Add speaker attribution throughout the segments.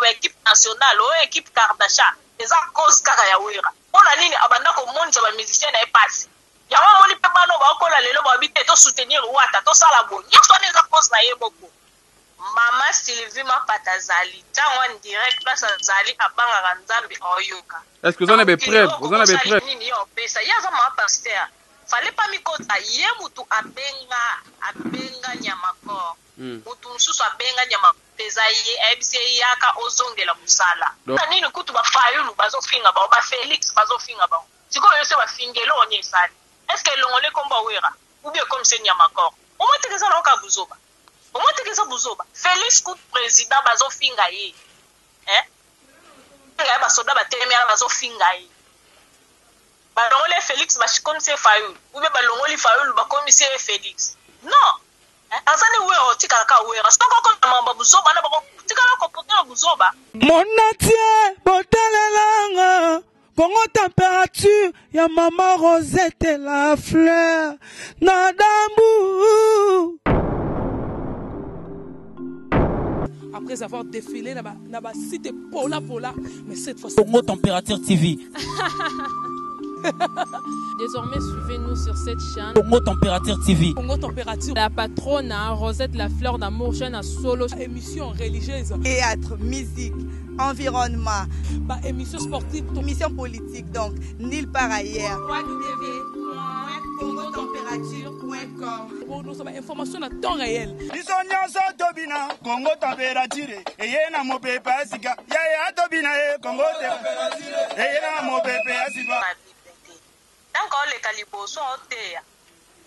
Speaker 1: ba equipe nationale oyo equipe Kardashian eza cause kaka ya Werra. Pona nini abanda komonisa ba musiciens na ye pasi. Yango omoni pe bana oyo baokola lelo balobi te to soutenir Wata tosala boye. Nionso wana eza cause na ye moko. Maman Sylvie Mapata azali tango en direct place azali abangaka Nzambe aoyoka.
Speaker 2: Est-ce que oza na ba preuve? Oza na ba preuve?
Speaker 1: Nini yo opesa ye aza maman pasteur fallait pas mikota ye mutu abenga abenga nyamakor mutu mususu abenga nyama eza ye ayebisi ye yaka ozongela musala na nini kutu ba fayulu bazofinga bango ba Felix bazofinga bango sikoyo yo se bafingi eloko nini esali est ce que elongoli kombo ya Werra ou bien ekomisi ye nyamakor omoni te ke eza nango kaka buzoba omoni te ke eza buzoba Felix kutu president bazofinga ye eh finga ye ba soda batelemi wana bazofinga ye balongoli ye Felix bakomisi ye Fayulu ou bien balongoli Fayulu bakomisi ye Felix non Aza nde werra otikala kaka werra soki okota makambo ya buzoba na bako tikala ko na buzoba.
Speaker 3: Monde entier botalelanga Congo température ya maman Rosette la fleur na dambu.
Speaker 4: Après avoir défilé na ba, na ba site pola pola, mais cette fois
Speaker 5: Congo Température TV.
Speaker 6: Désormais, suivez-nous sur cette chaîne.
Speaker 5: Congo Température TV.
Speaker 4: Congo Température.
Speaker 6: La patronne, hein, Rosette La Fleur d'Amour, chaîne à solo.
Speaker 4: Émission religieuse.
Speaker 7: Théâtre, musique, environnement.
Speaker 4: Bah, émission sportive.
Speaker 7: Émission politique, donc, nulle part ailleurs. www.congotemperature.com
Speaker 4: Bon, nous sommes information à temps réel.
Speaker 8: Biso nyonso tobina Congo température eye na mopepe ya sika yaya tobina ye Congo eye na mopepe ya sika.
Speaker 1: Tango aoleka liboso aoteya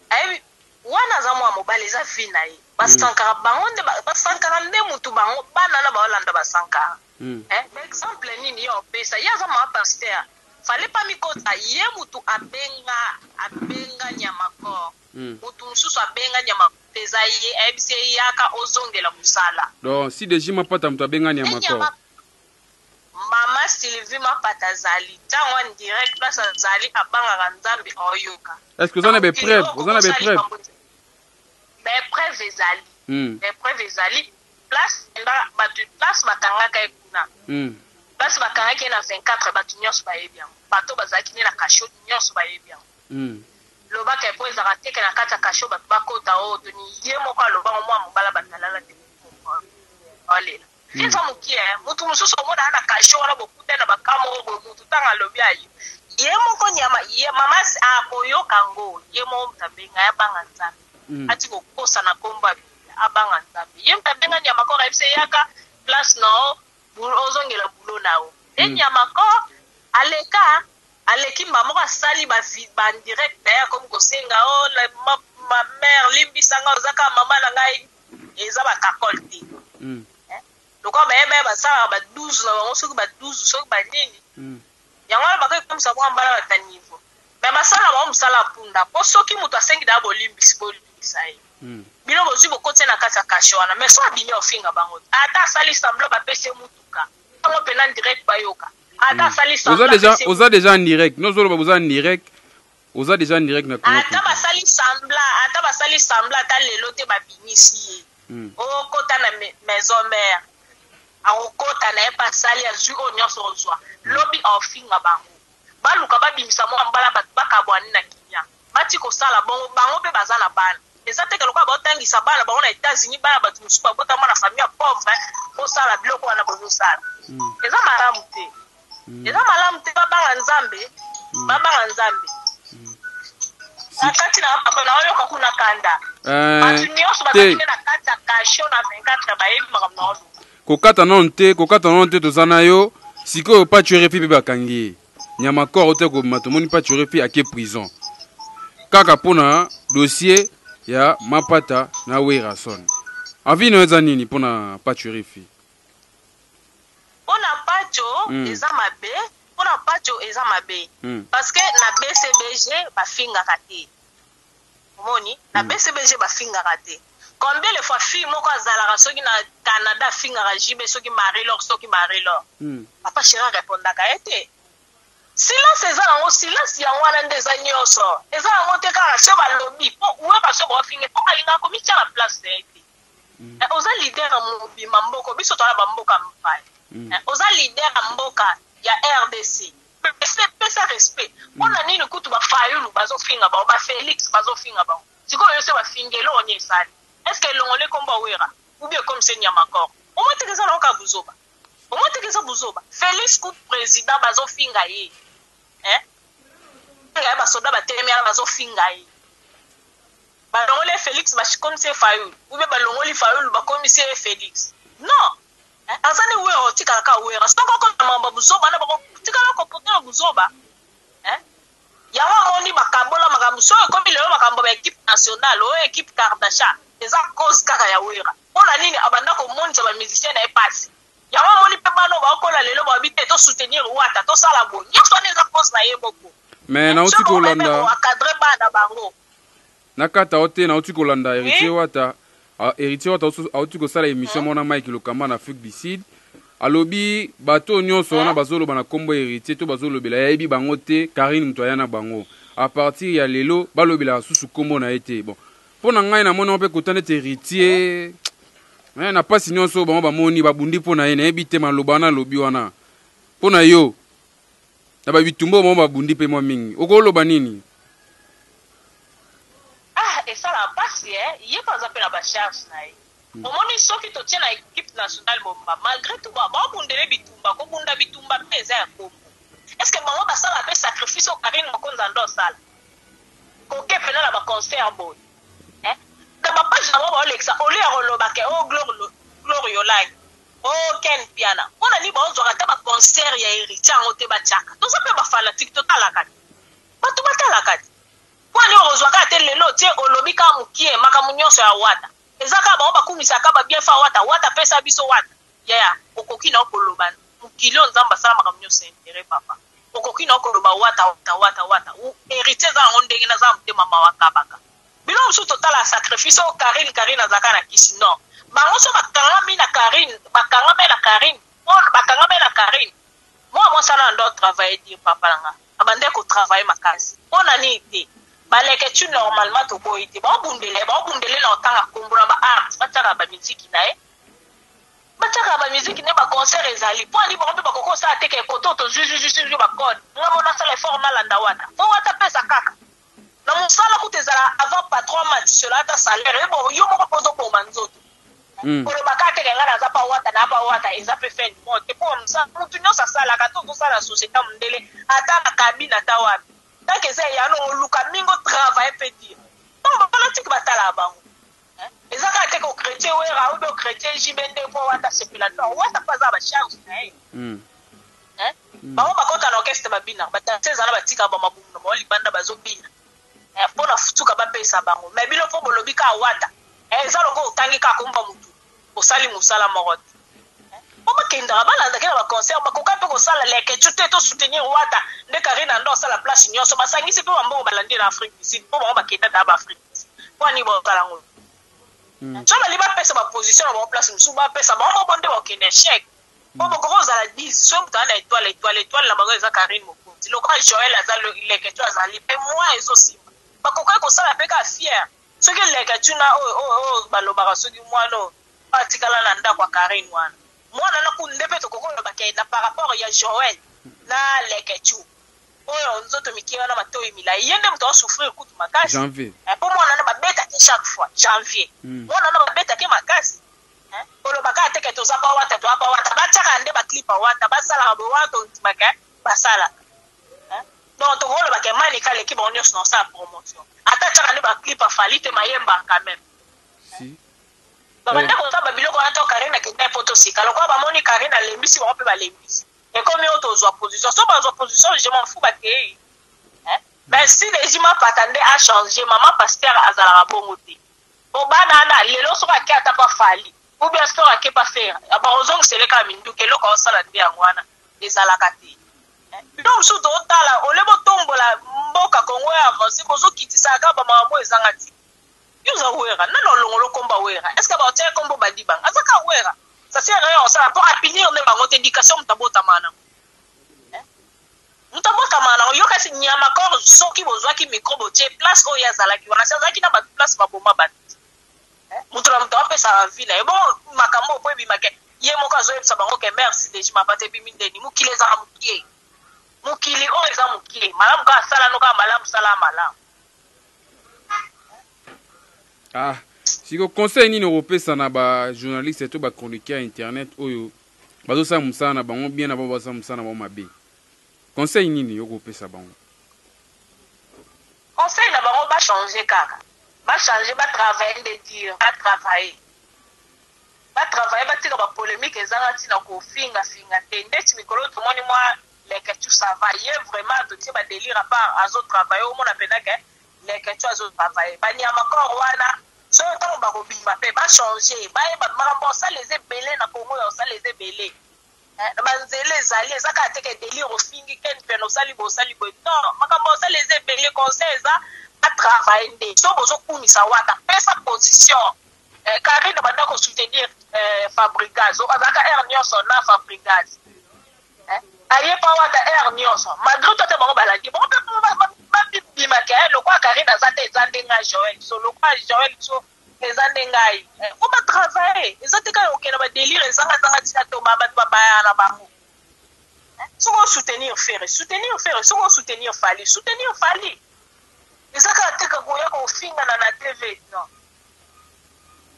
Speaker 1: ayebi wana aza mwa mobali eza vie na ye basankara bango nde basankara nde mutu bango bana na baolanda basankara eh, ba exemple nini ye opesa ye aza mama pasteur fallait pas mikota ye mutu abenga abenga nyamakor mutu mosusu abenga nyama eza ye ayebisi ye yaka ozongela mosala.
Speaker 2: Donc si deji mapata mutu abenga nyamakor.
Speaker 1: Mama Sylvie Mapata azali tango en direct place azali abangaka Nzambe aoyoka.
Speaker 2: Est-ce que oza na ba preuve? Oza na ba preuve?
Speaker 1: Ba preuve ezali. Ba preuve ezali place bato place bakangaka ye kuna. Place bakangaki ye na 24 bato nyonso bayebi yango. Bato bazalaki ne na cachot nyonso bayebi yango. Lobaka po ezalaka te ke na kati ya cachot bato bakota oyo toni ye moko alobango mwa mobala bato alala te alela. Eza mukie hein mutu mususu omona na cachot wana bokutani na ba cas moko boye mutu tango alobi aye ye moko nyama ye mama akoyoka ngo ye moko mutu abenga ye abanga nzambe atika kokosa na kombo ya bible abanga nzambe ye mutu abenga nyama kor ayebisi ye yaka place na yo ozongela boulot na yo nde nyama kor aleka aleki mbala moko asali ba ba direct na ye akomi kosenga oh ma, ma mère limbisa nga oza kaka mama na ngai eza ba kakol te eh? Lokola bayeba ye basalaka ba 12 na bango soki ba 12 soki ba nini yango wana bakoki kokomisa mwa mbala bata niveau mais basala bango mosala ya punda po soki moto asengi daa bolimbisi bolimbisa ye bino bozwi bokoti ye na kati ya kashe wana mais so abimi ofinga bango te ata asali semblant bapesi ye motuka yango mpena direct bayoka ata asali
Speaker 2: semblant oza deja en direct nozoloba boza en direct Oza dejà en direct na Congo
Speaker 1: Ata basali semblant, ata basali semblant ata lelo te babimisi ye. Okota na maison mère. Akokota na ye pe asali azui oyo nionso ozua. Lobi aofinga bango. Baluka babimisa mwa mbala batu bakabwani na kimia. Batika kosala bongo bango pe baza na bana. Eza te ke lokola baotangisa bana bango na Etats Unis bana batu mosusu babotama na famille ya pauvre bosala biloko wana bozosala. Eza malamu te. Eza malamu te babanga nzambe babanga nzambe na kati na papa na oyoka kuna kanda bato nyonso bazali nde na kati ya kasho na 24 bayebi makambo na oloba
Speaker 2: kokata nano te kokata nano te toza na yo sikoyo pacho rfi mpe bakangi ye nyama kor ote kobima tomoni pacho rfi ake prison kaka mpona dossier ya mapata na werrason avis na yo eza nini mpona pacho rfi
Speaker 1: Pona patsho eza mabe pona patsho eza mabe parce que na BCBG ba fingaka te omoni na BCBG ba fingaka te combien le fois fille moko azalaka soki na Canada afingaka JB soki Marie Laure soki Marie Laure papa cheri a repondaka ye te silence eza nango silence yango wana nde eza nioso eza nango te kaka soki balobi po werra soki bafingi po alingaka komitia na place na ye te oza leader mobima mboko biso toza na ba mboka mipaya. Oza leader ya mboka ya rdc, pesa respect. Mpona nini kutu ba Fayulu bazofinga bango, ba Felix bazofinga bango? Sikoyo yo se bafingi, eloko nini esali? Est ce que elongoli kombo ya Wera ou bien ekomisi Nyamakor? Omoni te ke eza nango kaka buzoba? Omoni te ke eza buzoba? Felix kutu president bazofinga ye, hein? Finga ye, basoda batelemi wana bazofinga ye. Balongoli ye Felix, bakomisi ye Fayulu, ou bien balongoli Fayulu, bakomisi ye Felix? Non, aza ni Wera, otikala kaka Wera. Soki okoma makambo ya buzoba na bako tikala kopote na buzoba, hein? Yango amoni bakabola makambo. Soki ekomi lelo makambo ya équipe nationale oyo, équipe Kardashian, eza cause kaka ya Wera. Mpona nini abanda komonisa bamusicien na ye pasi? Yango amoni mpe bana oyo baokola lelo babi te tosoutenir Wata, tosala boye. Nyonso wana eza cause na ye moko.
Speaker 2: Mais nauti kolanda
Speaker 1: encadre bana bango.
Speaker 2: Nakata o te, nauti kolanda Héritier Wata. Héritier Wata auti kosala émission mona Mike Lokamba na Afrique du Sud. Alobi bato nyonso wana bazoloba na nkombo ya Héritier to bazolobela, yayebi bango te. Karine moto aya na bango, à partir ya lelo balobelaka susu nkombo na ye te. Bon, mpo na ngai namoni yango mpe kota neti Héritier na mpasi nyonso oyo bango bamoni babundi mpo na ye. Nayebi te maloba wana alobi wana mpo na yo na babitumba oyo bango babundi mpe mwa mingi, okoloba nini?
Speaker 1: Ah, esala mpasi e ye mpe aza mpe na bacharge na ye. Omoni, soki totie na équipe nationale bomba, malgré tout baobundele bitumba, kobunda bitumba mpe eza ya kombo. Est ce que bango basala mpe sacrifice oyo Karine Mokonzi ando osala koke mpena na baconcert boye? Na bapage na bango baolekisa olie ya koloba ke o Gloire Olangi, o Ken Mpiana. Mpona nini baozwaka ata baconcert ya Héritier yango te? Batiaka, toza mpe bafanatike, totalaka te, bato batalaka te. Mpo ani okozwa kaka te lelo tie olobi kaka mokie makambo nyonso ya Wata? Eza kaka bango bakumisaka ba bien fa Wata, Wata apesa biso Wata. Yaya, okoki na okoloba mokili oyo Nzambe asala makambo nyonso intérêt. Papa, okoki na okoloba Wata, Wata, Wata, Wata. Héritier eza yango ndenge naza na motema mawa. Kabaka biloko mosusu, totala sacrifice oyo Karine. Karine azalaka na kisi? Non, bango so bakangami na Karine, bakangami na Karine, bakangami na Karine. Mwa mwasi wana ando travaille dire, papa na nga abande kotravaille makasi. Mpo na nini te baleke tu? Normalement toboyi te, baobundele, baobundele na otanga nkombo na baart, batiaka bamiziki na ye, batiaka bamiziki nde baconcert ezali. Mpo ani bango mpe bakoki kosala te ke koto tozwizwizwizwi bacode? Nga mo nasala effort, nalanda Wata, mpo Wata pesa kaka na mosala. Kuta ezala avant patron matisela ata salaire ebo, yo moko mpo ozoboma nzoto. Koloba kaka teke ngai naza pa Wata na pa Wata, eza mpe fin du monde te. Mpo mosala mutu nyonso asalaka to ozosala na société ya mondele, ata na cabine, ata wapi, tant eza eyano oluka mingi otravaille mpe dire. Ntango bafanatike batalaka bango, eza kaka te kochrétien Wera obi ochrétien JB nde mpo Wata sepela. Non, Wata mpo aza bacharge na ye. Bango bakota na orchestre, babina, badanse, ezala batika bamabumu na bango libanda, bazobina mpo na suka bapesa bango. Mais bino mpo bolobi kaka Wata, eza lokola otangi kaka komba motu, osali mosala moko te. Mpo bakendaka, balandaki na baconcert, bakoka mpe kosala lekecu te tosoutenir Wata nde Karine ando asala place nyonso. Basangisi mpe bambongo, balandi na Afrique du Sud, mpo bango bakenda ta baAfrique du Sud. Mpo ani bosala yango? So bali bapesa baposition na bango place mosusu, bapesa bango moko nde bakokende échec. Mpo bokoki kozala 10, so moto aza na étoile, étoile, étoile na bango eza Karine Mokonzi. Lokola Joel aza, Lekecu azali mpe, mwa ezosimba. Bakokaki kosala mpe kaka fier soki Lekecu na oyo oyo balobaka, soki mwana oyo atikala na ndako ya Karine wana, mwana na kunde mpe tokoki koloba ke na par rapport ya Joel na Lekecu oyo nzoto mike wana, matoi milai, ye nde moto asouffrir kutu makasi.
Speaker 2: Janvier.
Speaker 1: Mpo mwana wana babetaki chaque fois Janvier, mwana wana babetaki makasi. Koloba kaka teke toza pa Wata, toza pa Wata, batiaka nde baclip ya Wata, basalaka boye wana, tondimaka basalaka. Donc tokoloba ke Manika aleki bango nyonso na kosala promotion. Ata tiaka nde baclip afali te, mayemba quand même.
Speaker 2: Si.
Speaker 1: Babanda kosala babiloko wana to Karine akenda po tosika lokola bamoni Karine alembisi bango mpe balembisi. Ekomi oyo tozwa position, so bazwa position, je m'en fous, bakei. Mais si régime apata nde achange, mama pasteur azalaka bongo te. Po bana wana lelo soki ake ata pa Fally ou bien soki ake pa Ferre, bakozongisele kaka minduki. Eloko aosala nde yango wana, ezalaka te. Bino mosusu totala ole botombola mboka Kongo ya avance, bozokitisaka kaka bamakambo ezanga ti. Yo oza Wera, nani olongolo komba Wera? Est ce que baotia kombo badibanga? Aza kaka Wera, ça sert rien osala mpo apunir nde bango te. Éducation, moto abotamaka nango, moto abotamaka nango. Yo kasi nyama kor, soki bozwaki micro botie place oyo azalaki wana, si azalaki na bato place baboma bato, moto na moto apesaka vie na ye. Bon, makambo oyo po ebimake. Ye moko azoyebisa bango ke merci deji mapata ebimi ndeni. Mokili ezaka mokie. Mokili oyo eza mokie. Malamu kaka sala no kaka malamu sala malamu.
Speaker 2: Ah, siko conseil nini okopesa na ba journaliste to ba chroniqueur ya internet oyo bazosala mosala na bango bien na bango bazosala mosala na bango mabe? Conseil nini okopesa bango?
Speaker 1: Conseil na bango ba changer kaka. Ba changer, ba travailler nde dur, ba travailler. Ba travailler batika ba polemique ezanga tina kofinga finga te. Ndeti mikolo tomoni mwa Leketchou ça va ye vraiment totie ba delire à part azo travailler omona pena ke Leketchou azo travailler. Ba niama corps wana soki tango bakobima pe ba changer bayeba makambo ya kosala eza ebele na Congo ya kosala eza ebele. Na ba nzela ezali eza kaka te ke delire ofingi ken mpiana osali boye osali boye non makambo ya kosala eza ebele conseil eza ba travailler nde soki bozo kumisa wata pesa position eh, Carine abanda ko soutenir eh, Fabrigaz azalaka heure nyonso na Fabrigaz eh, aye pa wata heure nyonso malgré tout ata bango balandi bango mpe babimaka eh, lokola Carine aza te eza nde ngai Joël so lokola Joël so Eza nde ngai eh, faut ba travailler eza te kaka kokende ba delire ezanga zanga tina to ba bato babayaka na bango eh, soki o soutenir Ferre soutenir Ferre soki o soutenir Fally soutenir Fally eza kaka te koya kofingana na TV non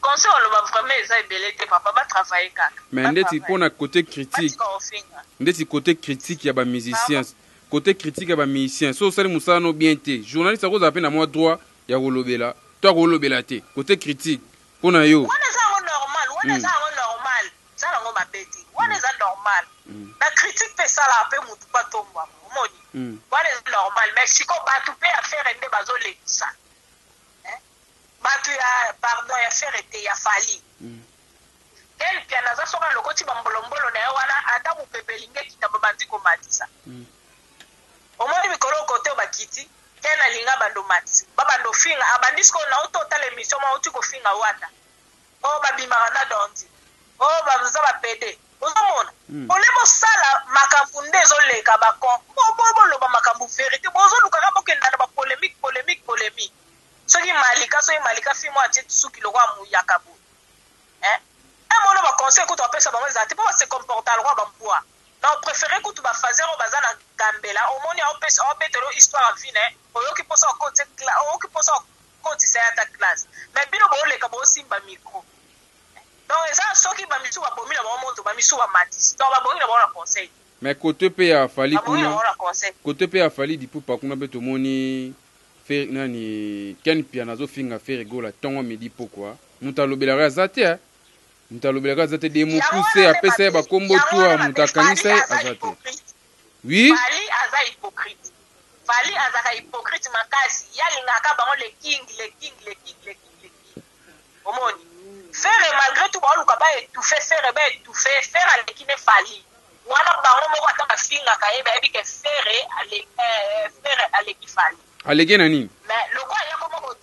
Speaker 1: conseil oloba vraiment eza ebele te papa ba travailler kaka
Speaker 2: mais ndeti pona côté critique ndeti côté critique ya ba musiciens côté critique ya ba musiciens so osali mosala no bien te journaliste akozala mpe na mwa droit ya kolobela to akolobela te cote critique mpo na yo.
Speaker 1: Wana eza yango normal wana eza yango normal eza nango mabe te wana eza normal na critique pe esalaka pe mutu po atombwama omoni wana eza normal mais sikoyo batu pe ya ferre nde bazolekisa batu ya pardon ya ferre te ya fally ken mpiana aza soki alokoti ba mbolombolo na ye wana ata mupepe elingi ekita babandi komatisa Omoni mikolo oyo kote oyo bakiti ken alingi abanda omatisa ba banda ofinga abandi sikoyo na uti otala emission moko auti kofinga wata oh babimaka na dondi oh baza ba pede ozomona mm. ole bosala makambo nde ezoleka ba con boloba makambo verite bozoluka kaka bokenda na ba polemique polemique polemique soki malika soki malika fi mwa atie suki lokola muyaka boye eh mono ba conseil kutu apesa bango ezala te mpo ba se comporta lokola bambwa Na o prefere kutu ba fazer oyo baza na gambela omoni aopesa aobetela yo histoire ya vie naye oyoki posa okotisa oyoki posa okotisa ye ata classe mais bino booleka boosimba micro donc eza soki ba misusu babomi na bango moto ba misusu bamatisi donc babongi na bango na conseil te.
Speaker 2: Mais cote pe ya Fally kuna cote pe ya Fally Ipupa kuna pe tomoni Ferre nani Ken Mpiana azo finga Ferre Gola tongo midi pokwa mutu alobelaka ye aza te hein. Moto alobelaka aza te de mokuse apesa ye bakombo toi moto akangisa ye aza te.
Speaker 1: Oui. Fally aza hypocrite. Fally azaka hypocrite makasi. Ye alingaka bango le king, le king, le king, le king, le king. Omoni. Ferre malgré tout baoluka ba étouffer Ferre ba étouffer Ferre aleki ne Fally. Wana bango moko ata bafingaka ye bayebi ke Ferre aleki eh, Ferre aleki Fally.
Speaker 2: Aleki na nini?
Speaker 1: Mais lokola ye akoma ko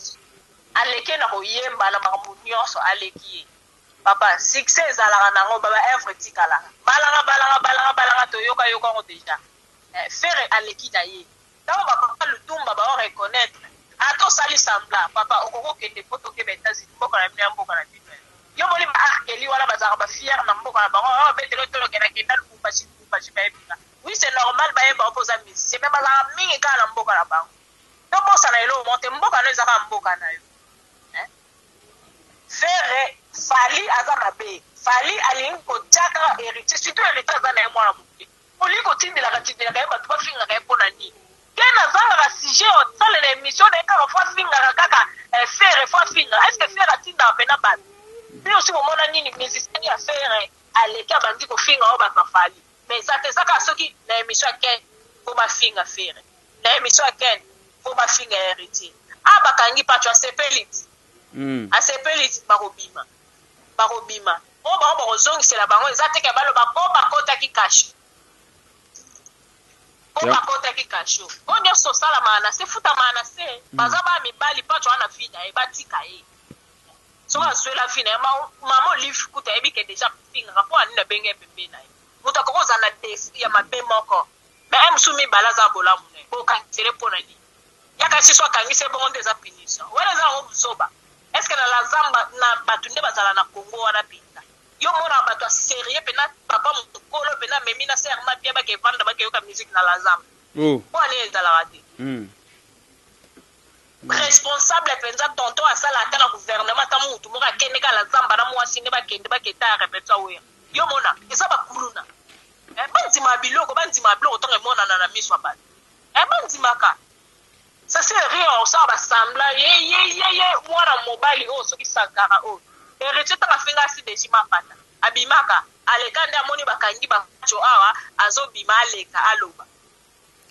Speaker 1: Aleki ye na koyemba na makambo nionso aleki ye papa succès ezalaka nango ba ba oeuvre etikalaka balanga balanga balanga balanga toyoka yoka yango dejà eh, ferre aleki na ye tango ba papa lutumba bao reconnaitre ata osali semblant papa okoki okende poto okeba etats unis mboka na bino ya mboka na bino yo moni ba arkeli wana bazalaka ba fier na mboka na bango oyo betelo tolo kenda kenda lubumbashi lubumbashi bayebi nga oui c'est normal bayeba yo mpo oza musicien mais bazalaka mingi kaka na mboka na bango To bosana eloko moko te mboka no eza kaka mboka na yo hein. Ferre Fally aza mabe Fally alingi kotia kaka heritier surtout heritier aza na ye mwana moke olingi kotindelaka tindelaka ye batu bafingaka ye pona nini ken azangaka sujet osalela emission na ye kaka fo afingaka kaka eh, Ferre fo afinga est ce que Ferre atindaka pena batu bino osi bomona nini musicien ya Ferre aleki abandi kofinga oyo batu ya Fally mais eza te eza kaka soki na emission ya ken po bafinga Ferre Na emission ya Ken po ba finga heritier. Ah ba kangi patsho asepeli ti. Mm. Asepeli ti bako bima. Bako bima. Oyo bango bako zongisela bango eza te ke baloba po bakotaki cachot. Po bakotaki cachot. Oyo nionso osalamaka na se futamaka na se. Mm. Baza ba mibali patsho wana vie na ye batika ye. Soki azuela vie na ye mama Olive kutu ayebi ke dejà fingaka po anini abenge ye pembeni na ye. Moto akoki kozala na defaut ya mabe moko Mais un mosusu mibale aza bolamu naye bokangisele pona nini yaka siso akangisi ye bongo nde eza punition wana eza yango buzoba est ce que na la zamba na batu nde bazala na Congo wana penza yo omonaka batu moto ya sérieux pena papa mokolo pena amemi na sœur na bien bakevanda bakeyoka musique na la zamba.
Speaker 2: Oh.
Speaker 1: Mpo ani ezalaka te. Responsable penza tonton asala ata na gouvernement ata mutu moko akende kaka na zamba na mwasi nde bakende baketa ya repetition ya wera yo mona eza ba kuluna eh, bandima biloko bandima biloko ntango emonana na miso ya bato eh, bandimaka ça c'est rien osala ba semblant ye ye ye ye mwana mobali oyo soki sankara oyo héritier ntango afinga asi deji mapata abimaka aleka nde amoni bakangi baco awa azobima aleka aloba.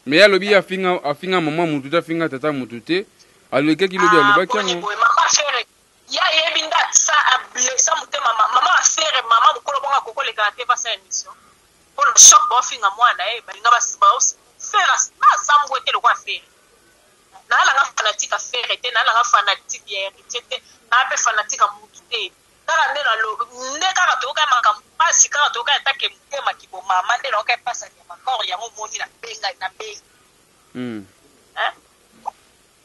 Speaker 2: Mais ye alobi ye afinga afinga maman mutu te afinga tata mutu te alekaki lobi
Speaker 1: Ah,
Speaker 2: alobaki
Speaker 1: boni
Speaker 2: yango.
Speaker 1: boye mama ferre ye ayebi nde asa ablesa motema mama ya ferre mama mokolo bongo akoki kolekana te basala émission mpo na choc baofinga mwana ye balinga ferre na asambwe te lokwa ferre naa nanga fanatique ya ferre te, naa nanga fanatique ya héritier te, naa mpe fanatique ya mutu te. Kaka nde nalobi nde kaka toyokai makambo mpasi, kaka toyokai atake motema kibomama nde nayokai mpasi ya nyama corps yango omoni nabenga nabengi. Hein?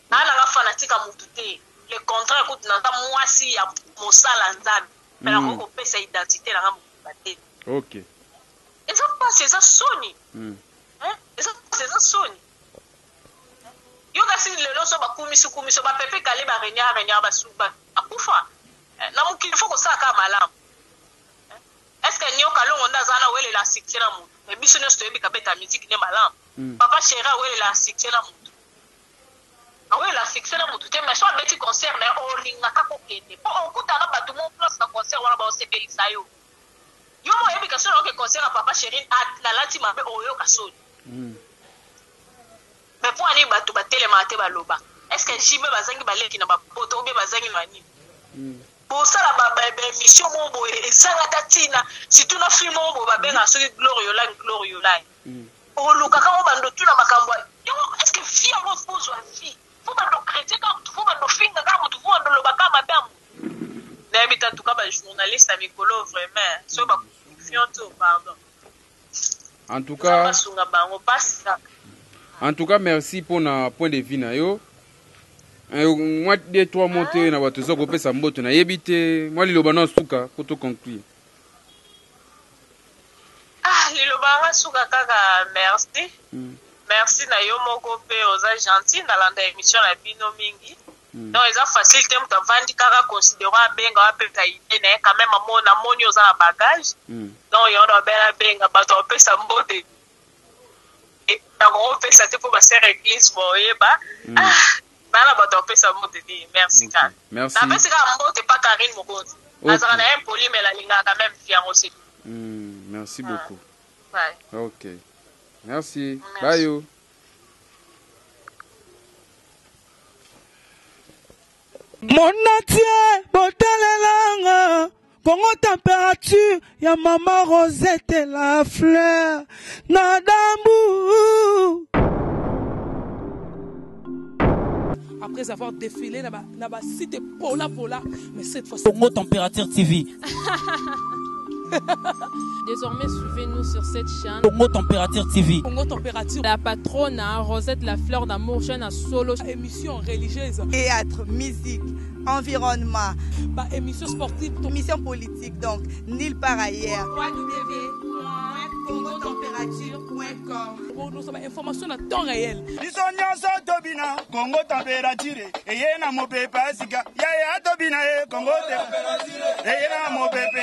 Speaker 1: Naa nanga fanatique ya mutu te, le contraire kutu, naza mwasi ya mosala Nzambe me nakoki kopesa identité nanga mobimba te. Eza mpasi, eza soni. Hein? Eza mpasi, eza soni. Yo kasi lelo so bakumisi kumisi bapepe kale barenia renia basuba akufa. Eh, na mokili fo kosala kaka malamu. Est ce que nioka longo nde aza na welela succès na motu? Me biso nyonso toyebi kabeta musique nde malamu. Papa chéri awelela succès na motu, awelela succès na motu te, mais so abeti concert na ye olingaka kokende mpo okutana bato mo place na concert wana baosepelisa yo. Yo mo oyebi kasi oyoke concert ya papa chéri nalati mabe, oyoka soni. Mais mpo ani bato batelemaka te baloba? Est ce que JB bazangi baleki na bapoto obie bazangi na nini? Bosala baémission moko boye ezanga ata ntina, surtout na film moko boye babengaka soki Glorioline, Glorioline. Olukaka ngo bando tuna makambo yango. Est ce que vie yango ozwa vie fo bando chrétien kaka motu, fo bando finga kaka motu, fo bando loba kaka mabe ya motu? Nayebi te. En tout cas bajournaliste ya mikolo vraiment soki baconfiant to pardon.
Speaker 2: En tout cas
Speaker 1: basunga bango pasi kaka.
Speaker 2: En tout cas merci mpona point de vue na yo. Mwa deux trois mots te na bato oza kopesa mbote, nayebi te, mwa liloba na suka po to conclure.
Speaker 1: Ah, liloba yanga suka kaka merci. Merci na yo moko mpe oza gentil, nalanda émission na bino mingi. Donc eza facile te moto avandi kaka considérant abenga apesa idée na ye. Quand même namoni oza na bagage. Donc yango na babela abenga bato apesa mbote, nakokopesa te mpo basere église boyeba. Ah, nana bato apesa mbote te, merci kaka.
Speaker 2: Merci.
Speaker 1: Napesi kaka mbote pa Karine Mokonzi. Azalaka na ye impoli mais alingaka quand même fi yango c'est tout.
Speaker 2: Merci beaucoup.
Speaker 1: Bye.
Speaker 2: Ok, merci.
Speaker 1: Merci.
Speaker 2: Bye yo.
Speaker 3: Monatie botalelanga Kongo température ya mama Rosette la fleur na dambu.
Speaker 4: Après avoir défilé na ba site Pola Pola, mais cette fois
Speaker 5: Congo Température TV.
Speaker 6: Désormais, suivez-nous sur cette chaîne.
Speaker 5: Congo Température TV.
Speaker 4: Congo Température.
Speaker 6: La patronne, hein, Rosette la fleur d'amour, chaîne à solo.
Speaker 4: Émission religieuse.
Speaker 7: Théâtre, musique, environnement,
Speaker 4: ba émission sportive,
Speaker 7: émission politique, donc nulle part ailleurs. www.congotempérature.com.
Speaker 4: Nous sommes information à temps réel.
Speaker 8: Biso nyonso tobina Kongo température eye na mopepe ya sika yaya tobina ye Kongo eye na mopepe.